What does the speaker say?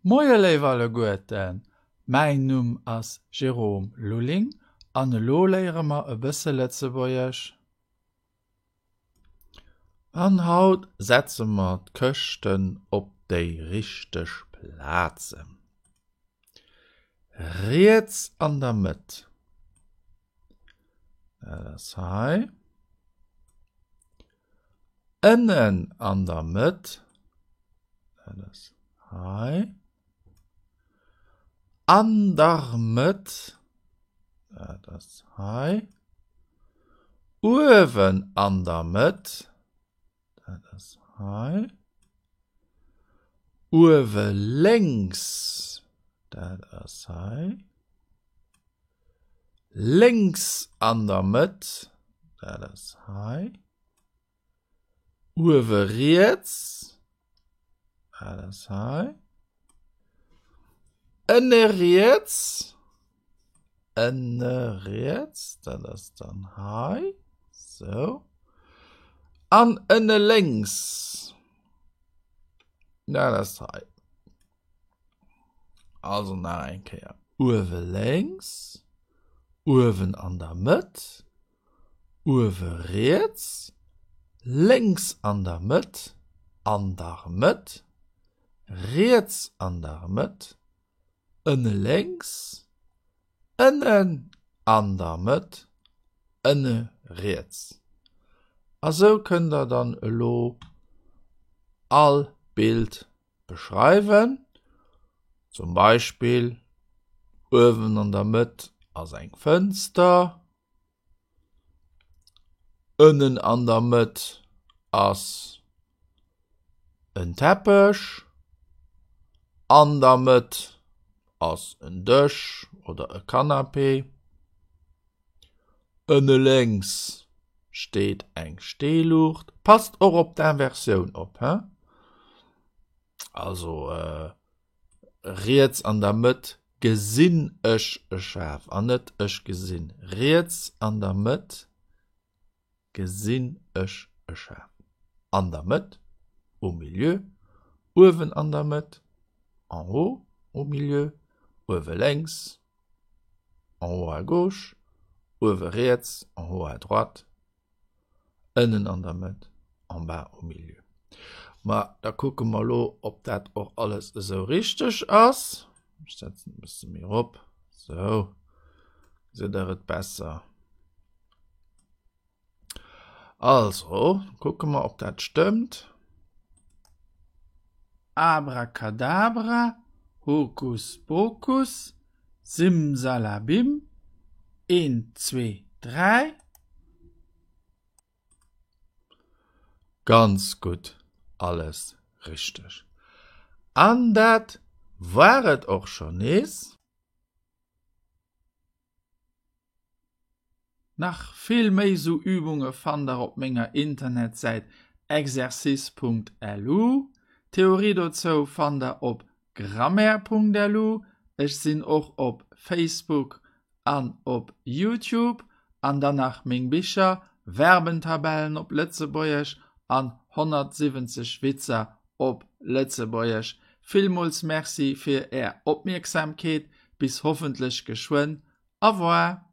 Moie léif alleguerten, mäin Numm ass Jérôme Lulling an elo léiere mer e bësse Lëtzebuergesch. An haut setze mer d'Këschten op déi richteg Plazen. Riets an der Mëtt, dat ass hei. Ënnen an der Mëtt, dat ass hei, an der Mëtt, dat ass hei, uewen an der Mëtt, dat ass hei, uewe lénks, dat ass hei. Lénks an der Mëtt, dat ass hei, uewe riets, dat ass hei, ënne riets, ënne riets, dat ass dann hei, sou, an ënne lénks, dat ass hei. Also nach eng Kéier. Uewe lénks, uewen an der Mëtt, uewe riets, lénks an der Mëtt, an der Mëtt, riets an der Mëtt, ënne lénks, ënnen an der Mëtt, ënne riets. A sou kënnt der dann elo all Bild beschreiwen. Zum Beispill uewen an der Mëtt ass eng Fënster, ënnen an der Mëtt ass en Teppech, an der Mëtt ass en Dësch oder e Canapé, ënne lénks steet eng Steeluucht. Passt och op d'Inversioun op, he? Also riets an der Mëtt gesinn ech e Schaf an net ech gesinn. Riets an der Mëtt gesinn ech e Schaf. An der Mëtt, au milieu, uewen an der Mëtt, en haut, au milieu, uewe lénks, en haut à gauche, uewe riets, en haut à droite, ënnen an der Mëtt, en bas au milieu. Ma da kucke mer elo, ob dat och alles esou richteg ass. Ech setzen e bësse méi erop. Sou, gesitt Der et besser. Also, kucke mer, ob dat stëmmt. Abracadabra, Hokus Pokus, Simsalabim, een, zwee, dräi. Ganz gutt, alles richteg. An dat war et och schonn nees. Nach vill méi sou Übunge fannt der op menger Internetsäit exercice.lu. D'Theorie dozou fannt der op grammaire.lu. Ech sinn och op Facebook an op Youtube. An dann nach meng Bicher, Verbentabellen op Lëtzebuergesch an 170 Witzer op Lëtzebuergesch. Villmools Merci fir är Opmierksamkeet. Bis hoffentlech geschwënn. Au revoir!